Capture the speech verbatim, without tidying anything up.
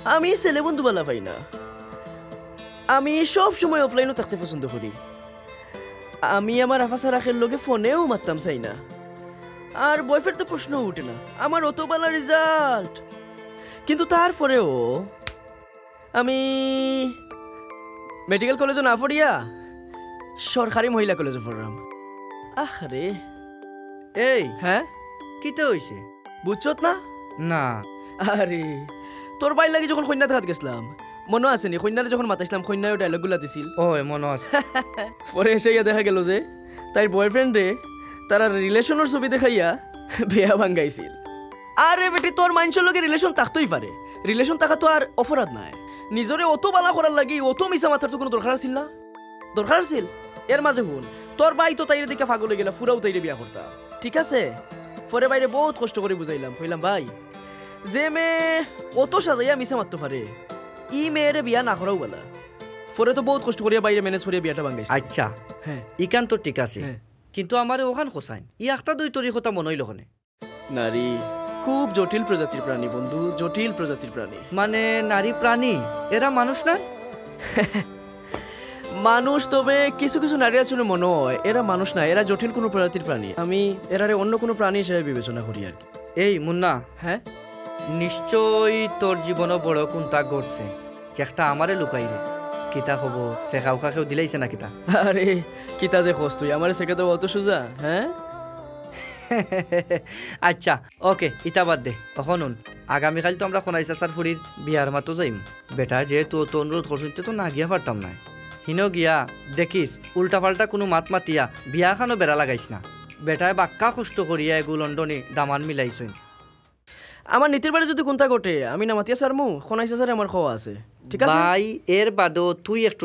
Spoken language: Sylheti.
আমি ছেলে বন্ধু বালা পাই না। আমি সব সময় অফলাইনও থাকতে পছন্দ করি। আমি আমার আফা ছাড়া কেউর লগে ফোনেও মাততাম চাই না। আর বয়ফ্রেন্ড তো প্রশ্ন উঠে না। আমার অত বালা রেজাল্ট, কিন্তু তারপরেও আমি মেডিকেল কলেজে না পড়িয়া সরকারি মহিলা কলেজে পড়লাম। আরে, এই, হ্যাঁ? কিতা অইছে? বুঝছত না? না। আরে, তোর ভাইর লাগি যখন কইন্যা দেখাত গেছলাম, মনো আছে নি? কইন্যারে যখন মাতাইছলাম, কইন্যায়ও ডায়লগগুলা দিছিল। ওই, মনো আছে। পরে এসে গিয়া দেখা গেল যে তাইর বয়ফ্রেন্ডে তারার রিলেশনের ছবি দেখাইয়া বিয়া ভাঙ্গাইছিল। আরে বেটি, তোর মাইনষর লগে রিলেশন থাকতেই পারে, রিলেশন থাকা তো আর অপরাধ নায়। নিজরে অত বালা করার লাগি অত মিছা মাতার তো কোনো দরকার আছিল না। দরকার আছিল? এর মাঝে হুন, তোর ভাই তো তাইরে দেখিয়া পাগল অইগেলা, ফুরাউ তাইরে বিয়া করতা, ঠিক আছে? পরে ভাইরে বউত কষ্ট করি বুঝাইলাম, কইলাম, "ভাই, যে মেয়ে অত সাজাইয়া মিছা মাততো পারে, ই মেয়েরে বিয়া না করাউ বালা।" পরে তো বউত কষ্ট করিয়া ভাইরে ম্যানেজ করিয়া বিয়াটা ভাঙ্গাইছি। আচ্ছা, হ্যাঁ। ইখান তো ঠিক আছে, হ্যাঁ। কিন্তু আমারে অখান কছাইন, ই একটা দুই তরিকতা মনো অইলো কেনে? নারী খুব জটিল প্রজাতির প্রাণী বন্ধু, জটিল প্রজাতির প্রাণী। মানে, নারী প্রাণী? এরা মানুষ না? মানুষ, তবে কিছু কিছু নারী আছে মনে হয় এরা মানুষ না, এরা জটিল কোনো প্রজাতির প্রাণী। আমি এরারে অন্য কোনো প্রাণী হিসেবে বিবেচনা করি আর কি। এই মুন্না, হ্যাঁ? নিশ্চয়ই তোর জীবনও বড় কুন্তা ঘটছে, যেটা আমারে লুকাইরে। কিতা খবর, সেকাউকা কেউ দিলাইছে না কিতা? আরে, কিতা যে কস তুই, আমারে সেকে দেওয়া অত সোজা, হ্যাঁ? আচ্ছা, ওকে, ইতা বাদ দে। অখন হুন, আগামীকাইল তো আমরা খনাই চাচার ফুড়ির বিয়ার মাতো যাইমু। বেটায় যেহেতু অত অনুরোধ করছইন, তে তো না গিয়া পারতাম নায়। হিনো গিয়া দেখিস, উল্টাপাল্টা কুনু মাত মাতিয়া বিয়াখানো বেড়া লাগাইস না। বেটায় বাক্কা কষ্ট করিয়া এগু লন্ডনি দামান মিলাইছইন। আমার নীতির বাড়ি যদি কুন্তা ঘটে, আমি না মাতিয়া সারমু, খনাই চাচারে আমার কওয়া আছে। ঠিক আছে? ভাই, এর বাদেও তুই একটু